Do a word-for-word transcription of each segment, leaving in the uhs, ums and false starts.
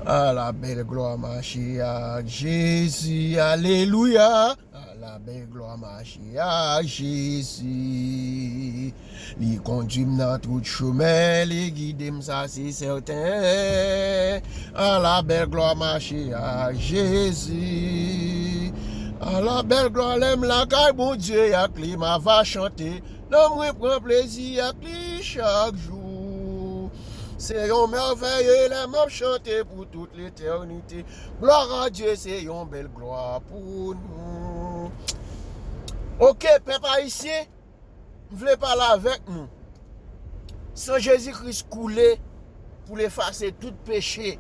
A la bèl glwa mache ak Jezi, alelouya. A la bèl glwa mache ak Jezi. Li kondwi m nan tout chemen, li gide m, sa se sèten. A la bèl glwa mache ak Jezi. A la bèl glwa lè m lakay Bondye, ak li m ava chante. Nan mwen pran plezi ak li chak jou. Se yon mèvèye lè m ap chante pou tout letènite. Glwa a Dye, se yon bèl glwa pou nou. Oke, pèp ayisyen, m vle pale avèk nou. San Jezi Kris koule pou l efase tout peche.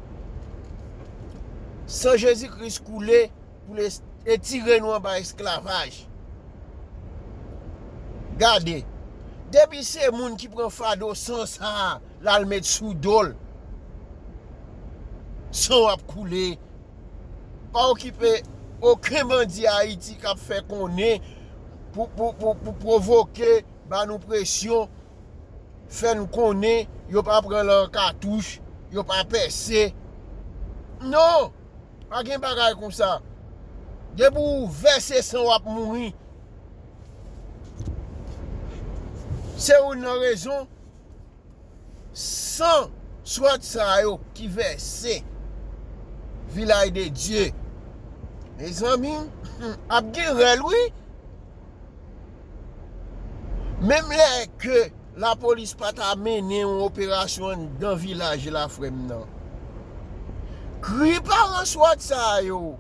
San Jezi Kris koule pou l es- etire nou anba esklavaj. Gade, depi se moun ki pran fado san sa a, l al met sou do l, san w ap koule. Pa okipe okenn bandi Ayiti k ap fè konnen pou, pou, pou, pou pwovoke, ba nou presyon, fè n konnen yo pa pran lan katouch, yo pa pèse. Non! Pa gen bagay konsa. Depi w vèse san, w ap mouri. Se youn nan rezon san swat sa yo ki vèse Vilaj de Dye. Mezanmi, ap gen rèl, wi. Menm lè ke lapolis pa ta mennen yon operasyon anndan vilaj la, frè m nan. Kri paran swat sa yo,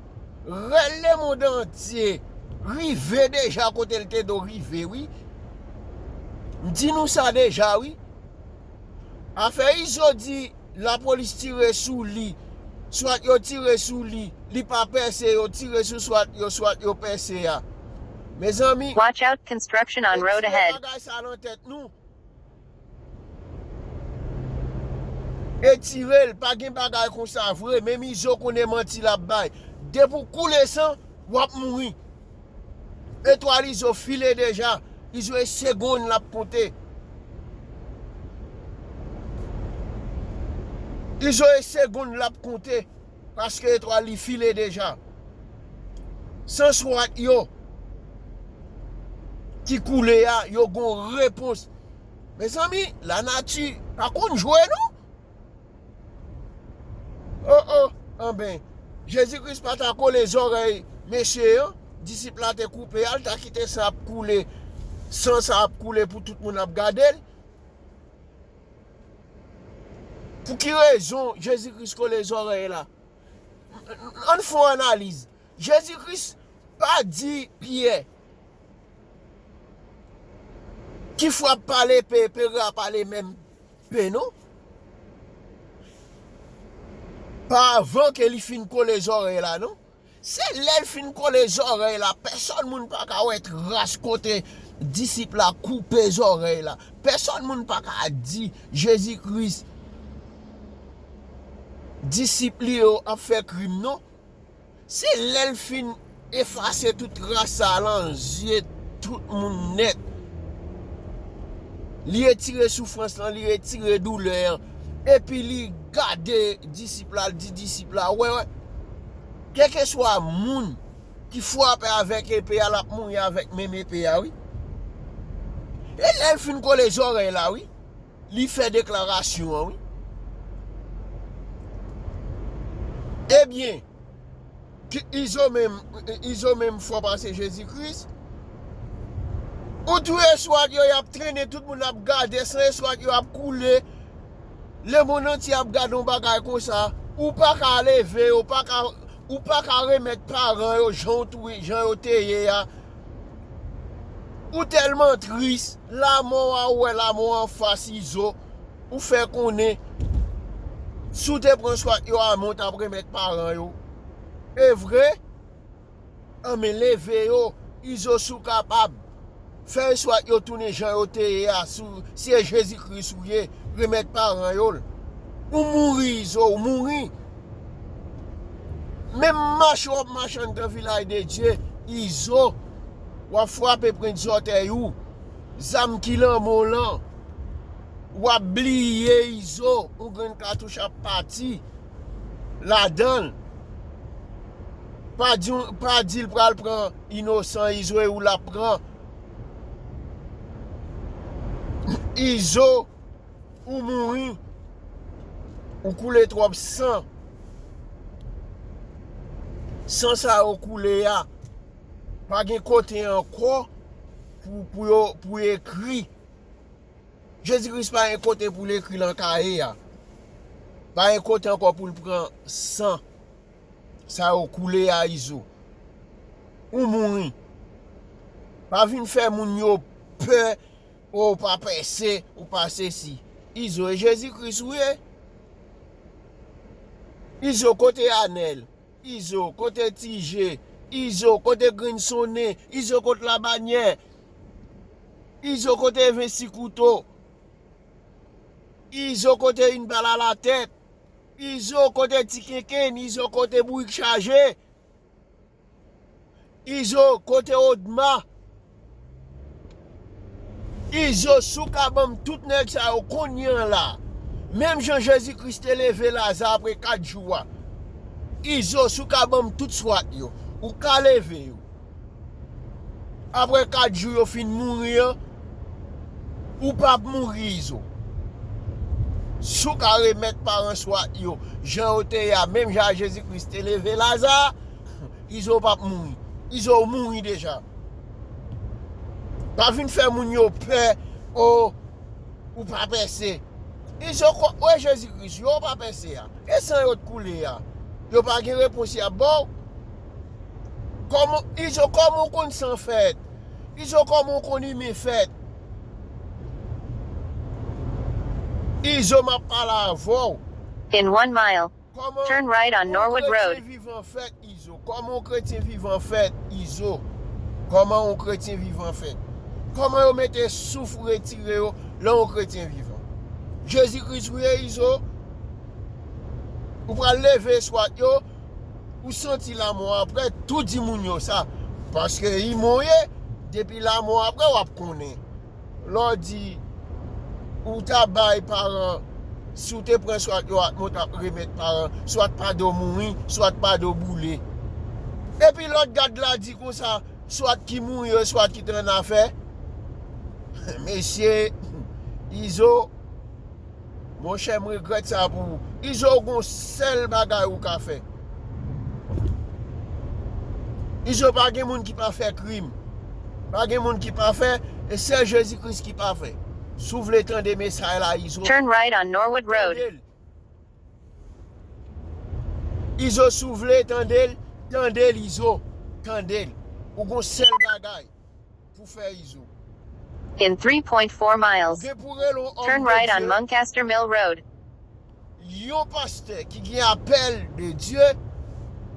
rèl lemonn antye, rive deja kote l te dwe rive, wi. M di nou sa deja, wi. Afè Izo di lapolis tire sou li, swat yo tire sou li, li pa pèse, yo tire sou swat yo, swat yo pèse a. Mezanmi, Watch out, construction on road ahead. Retire bagay sa nan tèt nou. Retire l, pa gen bagay konsa vre, menm Izo konnen manti l ap bay. Depi w koule san, w ap mouri. Etwal Izo file deja. Izo e segonn l ap konte. Izo e segonn l ap konte. Paske etwal li file deja. San swat yo ki koule a, yo gon repons. Mezanmi, lanati pa konn jwe, non? Oh, oh, anben, Jezi Kris pa ta kole zòrèy mesye an, disip la te koupe a, l ta kite sa ap koule, san sa ap koule pou tout moun ap gade l. Pou ki rezon Jezi Kris kole zòrèy la? Ann fè yon analiz. Jezi Kris pa di Pyè, ki frap pa lepe, pe ra pa le menm pe, non. Pa avan ke li fin kole zòrèy la, non. Se lè l fin kole zòrèy la, pèsòn moun pa ka wè tras kote disip la koupe zòrèy la. Pèsòn moun pa ka di Jezi Kris, disip li yo ap fè krim, non. Se lè l fin efase tout tras sa a nan zye tout moun nèt. Li retire soufrans lan, li retire doulè an. Epi li gade disip la, l di disip la, wè, wè. Kèlkeswa moun ki frape avèk epe a, l ap mouri avèk menm epe a, wi. E lè l fin kole zòrèy la, wi. Li fè deklarasyon an, wi. Ebyen, ki Izo menm, Izo menm fò pase Jezi Kris. Ou touye swat yo, y ap trennen, tout moun ap gade, san swat yo ap koule. Lemonn antye ap gade yon bagay konsa. Ou pa ka leve yo, ou pa ka, ou pa ka remèt paran yo jan w touye, jan yo te ye a. Ou tèlman tris, lanmò a, ou wè lanmò anfas Izo, ou fè konnen, si w te pran swat yo a men, w t ap remèt paran yo. E vre? Anben, leve yo, Izo, si w kapab. Fè swat yo tounen jan yo te ye a, si w, si e Jezi Kris ou ye, remèt paran yo l. Ou mouri, Izo, ou mouri. Menm mache w ap mache anndan Vilaj de Dye, Izo, w ap frape pwent zòtèy ou. Zam ki nan men w lan, w ap bliye, Izo, yon grenn katouch ap pati. ladan l. Pa di, pa di l pral pran Inosan Izo e ou l ap pran. Izo, ou mouri. Ou koule twòp san. San sa yo koule a, pa gen kote ankò pou, pou yo, pou ekri. Jezi Kris pa gen kote pou l ekri nan kaye a. Pa gen kote ankò pou l pran san sa yo koule a, Izo. Ou mouri. Pa vin fè moun yo pè, o, ou pa pèse, ou pa sesi. Izo, e Jezi Kris ou ye? Izo, kote Anèl? Izo, kote Ti Je? Izo, kote Grenn Sonnen? Izo, kote Labanyè? Izo, kote Vensi Kouto? Izo, kote Yn Bal a la tèt? Izo, kote Ti Kenken? Izo, kote Bourik Chaje? Izo, kote Odma? Izo, si w ka ban m tout nèg sa yo kounye a la, menm jan Jezi Kris te leve Laza apre kat jou a, Izo, si w ka ban m tout swat yo, ou ka leve yo. Apre kat jou yo fin mouri an, ou p ap mouri, Izo. Si w ka remèt paran swat yo jan yo te ye a, menm jan Jezi Kris te leve Laza, Izo p ap mouri. Izo, ou mouri deja. Pa vin fè moun yo pè, o, ou pa pèse. Izo, ko-, wè Jezi Kris, yo pa pèse a. E san yo t koule a, yo pa gen repons y ap ba w? Kòman, Izo, kòman w konn san fèt? Izo, kòman w konn imen fèt? Izo, m ap pale avè w. In one mile, turn right on Norwood Road. Kòman yon kretyen vivan fèt, Izo? Kòman yon kretyen vivan fèt, Izo? Kòman yon kretyen vivan fèt? Kòman yo mete souf retire yo lè yon kretyen vivan? Jezi Kris ou ye, Izo? Ou pral leve swat yo, ou santi lanmò a prè, tou di moun yo sa. Paske imon ye, depi lanmò a prè, w ap konnen. Lè w di, ou ta bay paran, si w te pran swat yo, atmon t ap remèt paran, swat pa do mouri, swat pa do boule. Epi lòt gad la di konsa, swat ki mouri yo, swat ki t annafè. Mesye, Izo, monchè, m regrèt sa pou ou. Izo, ou gon sèl bagay ou ka fè. Izo, pa gen moun ki pa fè krim. Pa gen moun ki pa fè, e sèl Jezi Kris ki pa fè. Si w vle tande mesaj la, Izo, turn right on Norwood Road. Tande l. Izo, si w vle tande l, tande l, Izo. Tande l. Ou gon sèl bagay pou fè, Izo. In three point four miles, turn right on Muncaster Mill Road. Yon pastè ki gen apèl de Dye,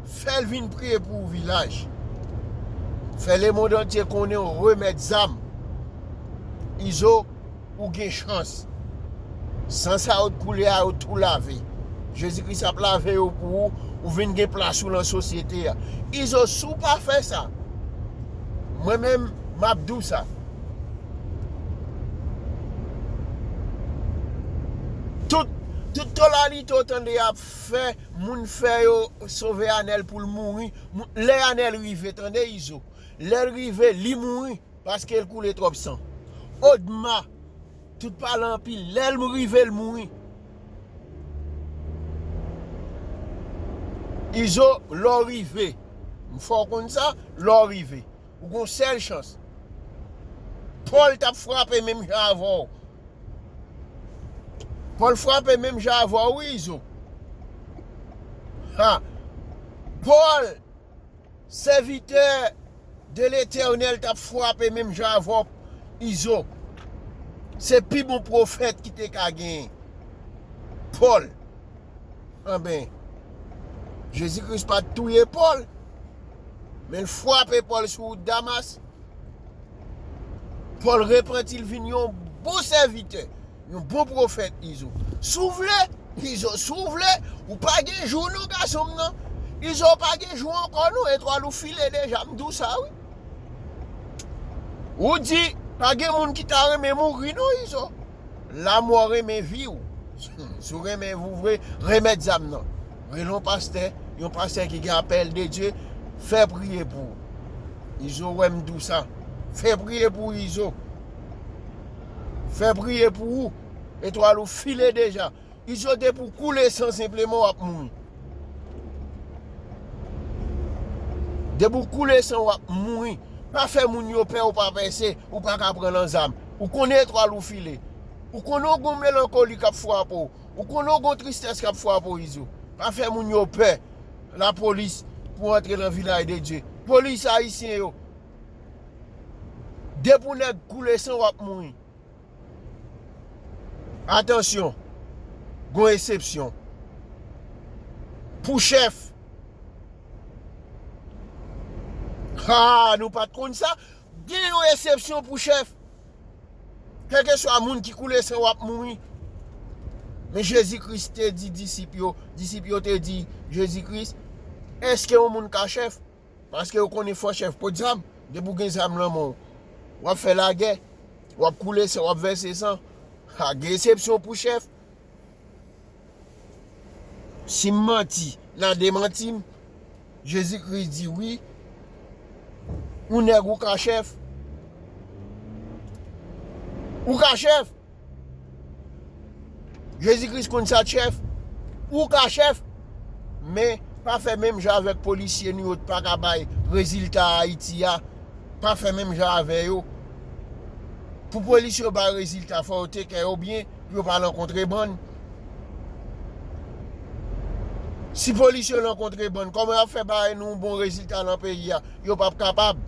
fè l vin priye pou ou vilaj. Fè lemonn antye konnen w remèt zam. Izo, ou gen chans. San sa yo t koule a, yo tou lave. Jezi Kris ap lave yo pou ou, ou vin gen plas ou nan sosyete a. Izo, si w pa fè sa, mwen menm, m ap di w sa. Tout, tout tolalite w tande y ap fè, moun fè yo sove Anèl pou l mouri. Moun, lè Anèl rive, tande Izo. Lè l rive, li mouri. Paske l koule twòp san. Odma, tout pale anpil, lè l rive, l mouri. Izo, lè w rive, m fè w konn sa, lè w rive, ou gon sèl chans. Pòl t ap frape menm jan avè w. Pòl frape menm jan avè w, wi, Izo. Ha! Pòl, sèvitè de Letènèl, t ap frape menm jan avè w, Izo. Se pi bon pwofèt ki te ka genyen. Pòl. Anben, Jezi Kris pa t touye Pòl, men l frape Pòl sou wout Damas. Pòl repanti, l vin yon bon sèvitè, yon bon pwofèt, Izo. Si w vle, Izo, si w vle, ou pa gen jou non, gason m nan. Izo, ou pa gen jou ankò non, etwal ou file deja, m di w sa, wi. Ou di, pa gen moun ki ta renmen mouri non, Izo. Lanmò renmen vi w. Si w renmen vi w vre, remèt zam nan. Rele yon pastè, yon pastè ki gen apèl de Dye, fè priye pou ou. Izo wè m di w sa. Fè priye pou ou, Izo. Fè priye pou ou. Etwal ou file deja. Izo, depi w koule san senpleman w ap mouri. Depi w koule san w ap mouri. Pa fè moun yo pè, ou pa pèse, ou pa ka pran nan zam. Ou konnen etwal ou file. Ou konnen w gon melankoli k ap frape w. Ou konnen w gon tristès k ap frape w, Izo. Pa fè moun yo pè. Lapolis pou antre nan vilaj de Dye. Polis ayisyen yo. Depi w nèg koule san w ap mouri. Atansyon, gon eksepsyon. Pou chèf. Ha, nou pa t konn sa. Gen yon eksepsyon pou chèf. Kèlkeswa moun ki koule san w ap mouri. Men Jezi Kris te di disip yo, disip yo te di Jezi Kris, èske yon moun ka chèf? Paske yo konnen fò chèf pot zam. Depi w gen zam nan men w, w ap fè lagè, w ap koule san, w ap vèse san. Ha, gen eksepsyon pou chèf. Si m manti, n a demanti m. Jezi Kris di wi. Ou nèg ou ka chèf. Ou ka chèf. Jezi Kris konn sa chèf. Ou ka chèf. Men, pa fè menm jan avèk polisye nou yo t pa ka bay rezilta Ayiti a. Pa fè menm jan avè yo. Pou polisye yo bay rezilta, fò yo te kè yo byen, pou yo pa nan kontrebann. Si polisye yo nan kontrebann, kòman y ap fè bay nou bon rezilta nan peyi a? Yo p ap kapab.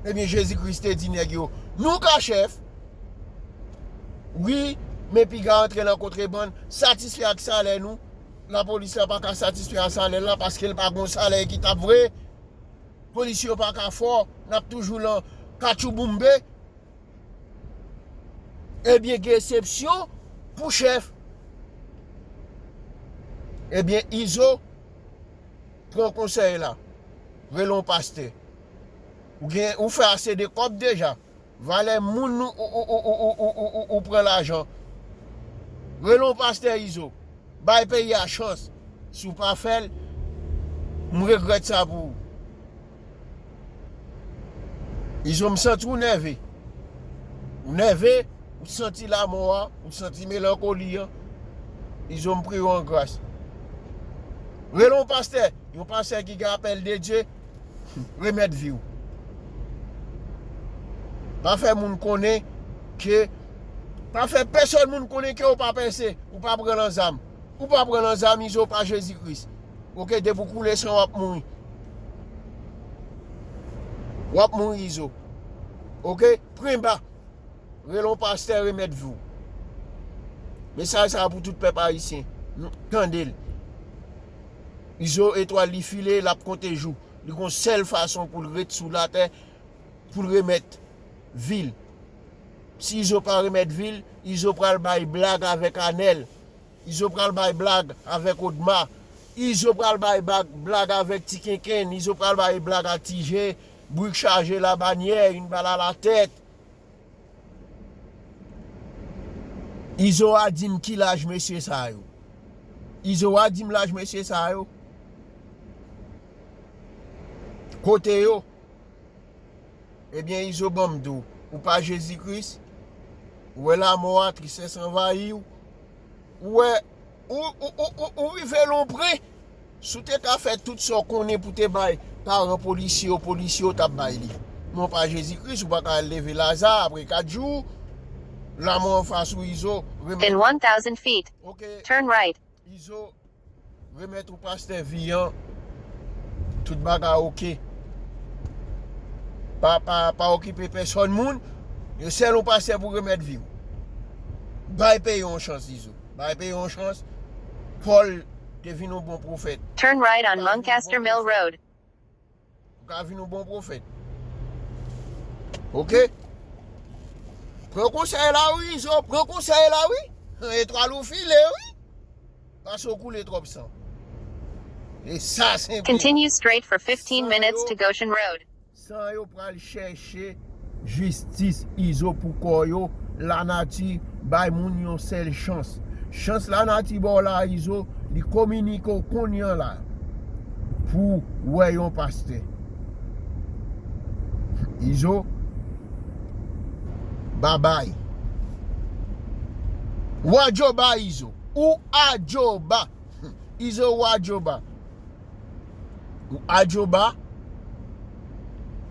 Ebyen, Jezi Kris te di nèg yo, nou ka chèf. Wi, men piga antre nan kontrebann, satisfè ak salè nou. Lapolis la pa ka satisfè a salè l la paske l pa gon salè ekitab vre. Polisye yo pa ka fò, n ap toujou lan katchouboumbe. Ebyen, gen eksepsyon pou chèf. Ebyen, Izo, pran konsèy la. Rele yon pastè. Ou gen, ou fè ase de kòb deja. Valè moun ou, ou, ou pran lajan. Rele yon pastè, Izo. Bay peyi a chans. Si w pa fè l, m regrèt sa pou ou. Izo, m santi w nève. Ou nève, ou santi lamò a, ou santi melankoli an. Izo, m priye w an gras. Rele yon pastè, yon pastè ki gen apèl de Dye, remèt vi w. Pa fè moun konnen ke, pa fè pèsòn moun konnen ke w pa pèse, ou pa pran nan zam. Ou pa pran nan zam, Izo, pa Jezi Kris. Oke, depi w koule san, w ap mouri. W ap mouri, Izo. Oke, prenba. Rele yon pastè, remèt vi w. Mesaj sa a pou tout pèp ayisyen. Nou tande l. Izo, etwal li file, l ap konte jou. Li gon sèl fason pou l ret sou latè, pou l remèt vi l. Si Izo pa remèt vi l, Izo pral bay blag avèk Anèl. Izo pral bay blag avèk Odma. Izo pral bay bag, blag avèk Ti Kenkenn. Izo pral bay blag a Ti Je, Brik Chaje Labanyè, une balle à la tête. Izo a di m ki laj mesye sa yo. Izo a di m laj mesye sa yo. Kote yo? Ebyen, Izo, ban m di w, ou pa Jezi Kris. Ou wè lamò a, tristès anvayi w. Ou wè, ou, ou, ou, ou, ou rive lonpre. Si w te ka fè tout sa w konnen pou te bay paran polisye yo, polisye yo t ap bay li. Men w pa Jezi Kris, ou pa ka al leve Laza apre kat jou. Lamò anfas ou, Izo. Remèt. In one thousand feet, oke. Turn right. Izo, remèt ou pastè vi an. Tout bagay oke. Pa, pa, pa okipe pèsòn moun. Yo sèl yon pastè pou remèt vi w. Bay peyi yon chans, Izo. Bay peyi yon chans. Pòl te vin yon bon pwofèt. Turn right on Lancaster Mill Road. Ou ka vin yon bon pwofèt. Oke? Pran konsèy la wi, Izo, pran konsèy la wi. Etwal ou file wi. Paske w koule twòp san. E sa senpleman. Continue straight for fifteen minutes to Goshen Road. San yo pral chèche jistis, Izo, pou kò yo. Lanati bay moun yon sèl chans. Chans lanati ba w la, Izo, li kominike w kounye a la pou w wè yon pastè. Izo, babay. Ou a djoba, Izo. Ou a djoba. Izo, ou a djoba. Ou a djoba.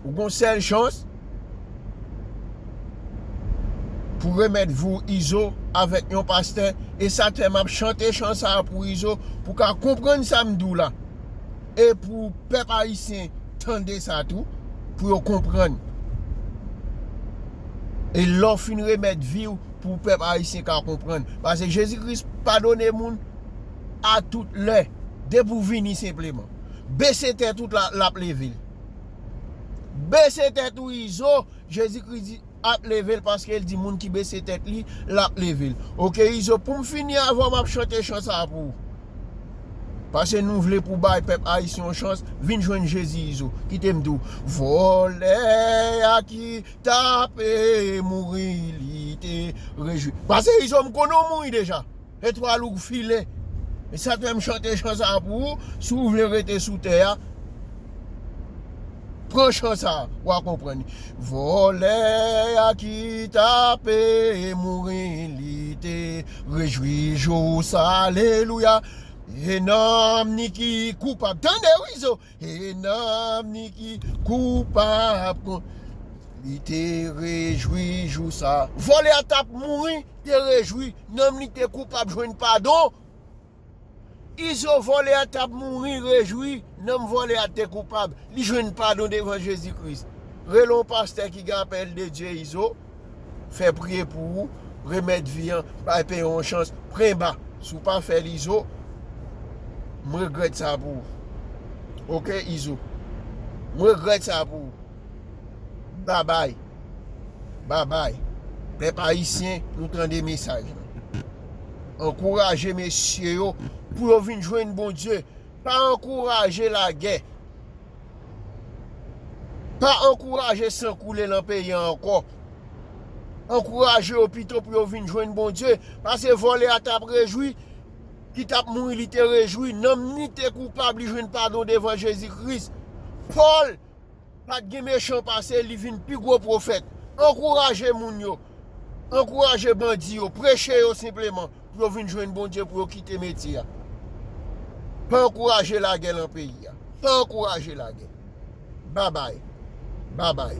Ou gon sèl chans pou remèt vi w, Izo, avèk yon pastè. E sa fè m ap chante chan sa a pou Izo, pou w ka konprann sa m di w la. E pou pèp ayisyen tande sa tou, pou yo konprann. E lè w fin remèt vi w, pou pèp ayisyen ka konprann. Paske Jezi Kris padone moun a tout lè. Depi w vini senpleman. Bese tèt ou, l ap leve l. Bese tèt ou, Izo, Jezi Kris di, ap leve l, paske l di moun ki bese tèt li, l ap leve l. Oke, Izo, pou m fini avè w, m ap chante chan sa a pou ou. Paske nou vle pou bay pèp ayisyen yon chans, vin jwenn Jezi, Izo. Kite m di w, vòlè a ki t ape mouri, li te rejwi. Paske, Izo, m konnen w mouri deja. Etwal ou file. E sa fè m chante chan sa a pou ou. Si w vle rete sou tè a, pran chan sa a, w a konprann. Vòlè a ki t ape mouri, li te rejwi jou sa, alelouya. E nanm ni ki koupab. Tande, wi, Izo. E nanm ni ki koupab, li te rejwi jou sa. Vòlè a t ap mouri, te rejwi. Nanm ni te koupab jwenn padon. Izo, vòlè a t ap mouri, rejwi. Nanm vòlè a te koupab, li jwenn padon devan Jezi Kris. Rele yon pastè ki gen apèl de Dye, Izo. Fè priye pou ou, remèt vi an, bay peye yon chans, pran ba. Si w pa fè l, Izo, m regrèt sa pou ou. Oke, Izo? M regrèt sa pou ou. Babay. Babay. Pèp ayisyen, nou tande mesaj la. Ankouraje mesye yo pou yo vin jwenn Bondye. Pa ankouraje lagè. Pa ankouraje san koule nan peyi a ankò. Ankouraje yo pito pou yo vin jwenn Bondye. Paske vòlè a t ap rejwi, ki t ap mouri, li te rejwi. Nanm ni te koupab, li jwenn padon devan Jezi Kris. Pòl pa t gen mechan pase l, li vin pi gwo pwofèt. Ankouraje moun yo. Ankouraje bandi yo. Preche yo senpleman. Pou yo vin jwenn Bondye, pou yo kite metye a. Pa ankouraje lagè nan peyi a. Pa ankouraje lagè. Babay. Babay.